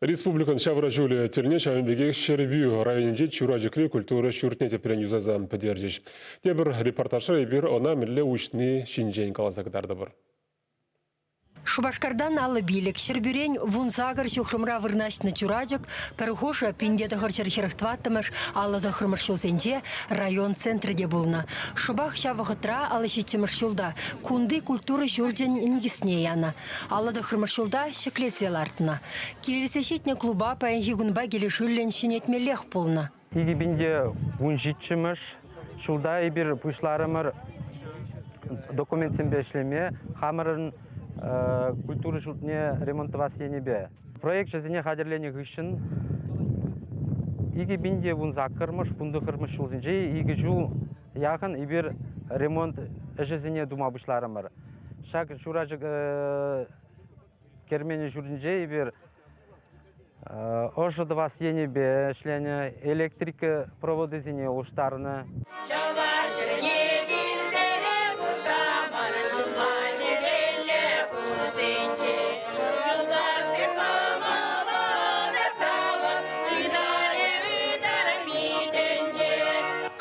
Республикӑн ҫавра ҫулӗ тӗлне ҫавӑн пекех Ҫӗрпӳ районӗнчи Чурачӑкри культура ҫуртне тӗпрен юсаса пӗтерчӗҫ. Тепӗр репортажра эпир ӑна мӗнле уҫни ҫинчен каласа кӑтартӑпӑр. Шупашкартан 55, Ҫӗрпӳрен 18 ҫухрӑмра вырнаҫнӑ Чурачӑк пӗр хушӑ 1944-мӗш, 59-мӗш ҫулсенче район центрӗ те пулнӑ. Шӑпах ҫав вӑхӑтра 57-мӗш ҫулта кунти культура ҫурчӗн никӗсне янӑ. 59-мӗш ҫулта ҫӗклесе лартнӑ. Килсе ҫитнӗ клуба паянхи кунпа килӗшӳллӗн ҫӗнетмеллех пулнӑ. 2017-мӗш ҫулта эпир пуҫларӑмӑр документсемпе ӗҫлеме хамӑрӑн культура ҫуртне ремонт тӑвас енӗпе. Проекчӗсене хатӗрленӗ хыҫҫӑн 2018-мӗш, 19-мӗш ҫулсенче икӗ ҫул яхӑн эпир ремонт ӗҫӗсене тума пуҫларӑмӑр. Ҫак Чурачӑк керменӗ ҫуртӗнче эпир ӑшӑ тӑвас енӗпе ӗҫленӗ, электрика проводисене улӑштарнӑ. Чӑваш ҫӗрне килсене курса манӑн чунпа хӗвеллӗ кунсенче юлташ пек кӑмӑллӑ савӑк ытарӗ ытарми тӗнче.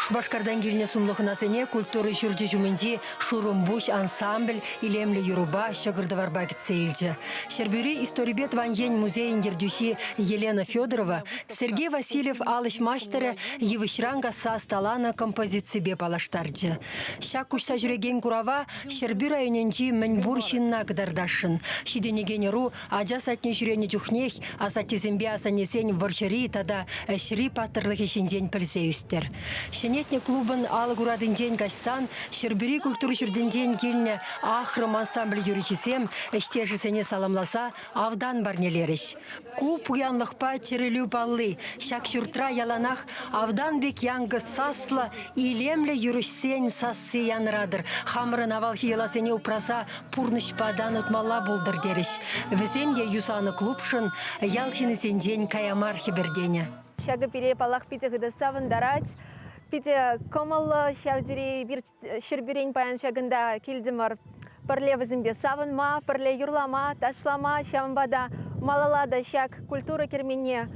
Шупашкартан килнӗ сумлӑ хӑнасене культура ҫурчӗ ҫумӗнчи Шурӑмпуҫ ансамбль илемлӗ юрӑпа, ҫӑкӑр-тӑварпа кӗтсе илчӗ. Ҫӗрпӳри историпе тӑван ен музейӗн ертӳҫи Елена Федорова Сергей Васильев ал ӗҫ маҫтӑрӗ йывӑҫран касса ӑсталанӑ композиципе паллаштарчӗ. Ҫак куҫса ҫӳрекен курава Ҫӗрпӳ районӗнчи мӗнпур ҫынна кӑтартасшӑн. Ҫитӗнекен ӑру ача садне ҫӳренӗ чухнех асаттесемпе асаннесен вӑрҫӑри тата ӗҫри паттӑрлӑхӗ ҫинчен пӗлсе ӳстӗр. Ҫӗнетнӗ клубӑн алӑк уратинчен каҫсан Ҫӗрпӳри культура ҫуртӗнчен килнӗ Ахрӑм ансамбль юрӑҫисем ӗҫтешӗсене саламласа автан парнелерӗҫ. Ку пуянлӑхпа чӗрӗлӳ палли. Ҫак ҫуртра яланах автан пек янкӑс саслӑ, илемлӗ юрӑҫсен сасси янратӑр. Хамӑрӑн авалхи йӑласене упраса пурнӑҫпа тан утмалла пултӑр терӗҫ. Вӗсем те юсанӑ клубшӑн ял ҫыннисенчен кая мар хӗпӗртенӗ. Ҫакӑ пире, паллах, питӗ хытӑ савӑнтарать. Питӗ кӑмӑллӑ ҫав тери эпир Ҫӗрпӳрен паян ҫакӑнта килтӗмӗр. Пӗрле вӗсемпе савӑнма, пӗрле юрлама, ташлама, ҫавӑнпа та малалла та ҫак культура керменне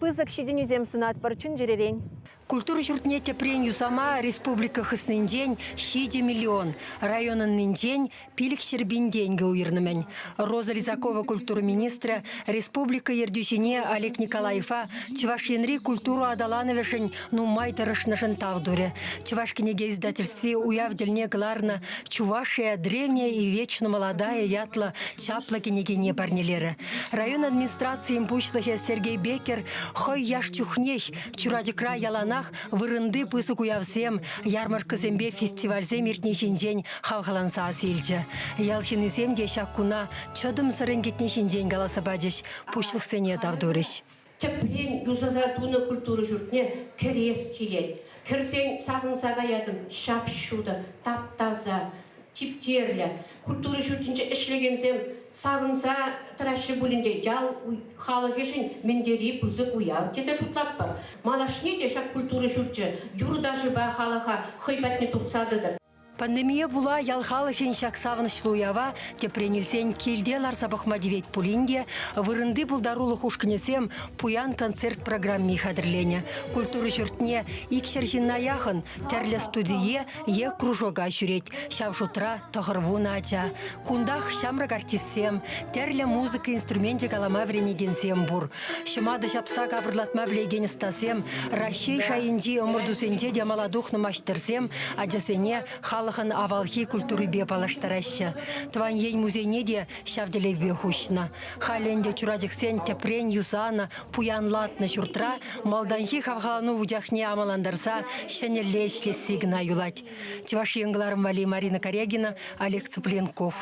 пысӑк ҫитӗнӳсем сунатпӑр чун-чӗререн. Культура ҫуртне тӗпрен юсама республика хыснинчен 7 миллион, районӑннинчен 500 000 тенкӗ уйӑрнӑ-мӗн. Роза Лизакова культура министрӗ республика ертӳҫине Олег Николаева Чӑваш Енри культура аталанӑвӗшӗн нумай тӑрӑшнӑшӑн тав турӗ. Чӑваш кӗнеке издательстви уяв тӗлне кӑларнӑ «Чувашия древняя и вечно молодая» ятлӑ чаплӑ кӗнекене парнелерӗ. Район администрацийӗн пуҫлӑхӗ Сергей Бекер хӑй яш чухнех Чурачӑкра яланах вырӑнти пысӑк уявсем, ярмаркӑсемпе фестивальсем иртни ҫинчен хавхаланса ас илчӗ. Ял ҫыннисем те ҫак куна чӑтӑмсӑррӑн кӗтни ҫинчен каласа пачӗҫ, пуҫлӑхсене тав турӗҫ. Тӗпрен юсаса тунӑ культура ҫуртне кӗрес килет. Кӗрсен савӑнса каятӑн, ҫап-ҫутӑ, тап-таса, типтерлӗ. Культура ҫуртӗнче ӗҫлекенсем савӑнса тӑраҫҫӗ пулин те ял халӑхӗшӗн мӗн тери пысӑк уяв тесе шутлатпӑр. Малашне те ҫак культура ҫурчӗ юрӑ-ташӑпа халӑха хӑй патне туртса тӑтӑр. Пандемие пула ял халӑхӗн ҫак савӑнӑҫлӑ уява тӗпрен илсен килте ларса пӑхма тивет пулин те вырӑнти пултарулӑх ушкӑнӗсем пуян концерт программи хатӗрленӗ. Культура ҫуртне 200 ҫынна яхӑн тӗрлӗ студие е кружока ҫӳрет. Ҫав шутра 90 ача. Кунтах ҫамрӑк артистсем, тӗрлӗ музыка инструменчӗ калама вӗренекенсем пур. Ҫӑматӑ ҫапса капӑрлатма пӗлекен ӑстасем, Раҫҫей шайӗнчи ӑмӑртусенче те мала тухнӑ маҫтӑрсем ачасене халӑхӑн авалхи культурипе паллаштараҫҫӗ. Тӑван ен музейне те ҫав тӗллевпе уҫнӑ. Халӗ ӗнтӗ Чурачӑксен тӗпрен юсанӑ, пуянлатнӑ ҫуртра малтанхи хавхалану вучахне амалантарса ҫӗнӗлле ӗҫлесси кӑна юлать. Чӑваш Ен кӑларӑм валли Марина Карягина, Олег Цыпленков.